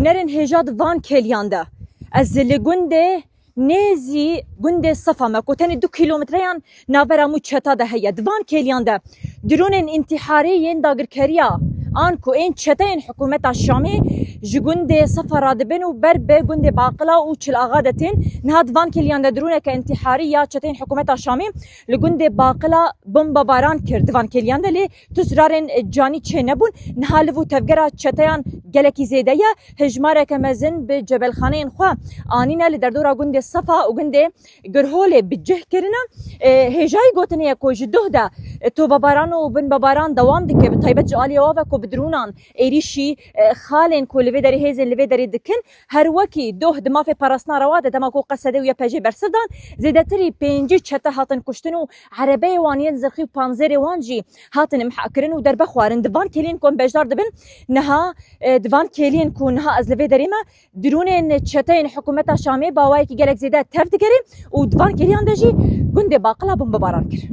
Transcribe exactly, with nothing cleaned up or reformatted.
Nerên hêja di van kêliyan de. Ez li gundê nêzî gundê Sefa me ku tenê du kîlometreyan navbera mû çeta de heye. Di van kêliyan de dronên întiharî yên dagirkeriya an ku ên çeteyên hikûmeta Şamê ji gundê Sefa radibin û ber bi gundê Baqila û Çil Axa de tên. Niha di van kêliyan de droneke întiharî ya çeteyên hikûmeta Şamê li gundê Baqila bombebaran kir. Di van kêliyan de lê tu zirarên canî çê nebûn. Niha liv û tevgera çeteyan gelekî zêde ye. Hejmareke mezin bi cebelxaneyên xwe anîne li derdora gundê Sefa û gundê Girholê bi cih kirine. E, hêjayî gotinê ye ku ji doh de, e, tovebaran û binbebaran dewam dike, bi taybet ji aliyê wa ve ku bi dronan êrîşî, e, xalên ku li vê derê hêzên li vê derê dikin, her wekî doh di mafê parastina rewa de dema ku Qesede û Y P G bersiv dan, zêdetirî pêncî çete hatin kuştin û erebeyê wan yên zirxî û panzêrê wan jî hatin imha kirin û derbe xwarin. Di van kêliyên ku em beşdar dibin niha, e, di van kêliyên ku niha ez li vê derê me, dronên çeteyên hikûmeta Şamê bi awayekî gelek zêde tev digerê û di van kêliyan de jî gundê Baqila bombebaran kir.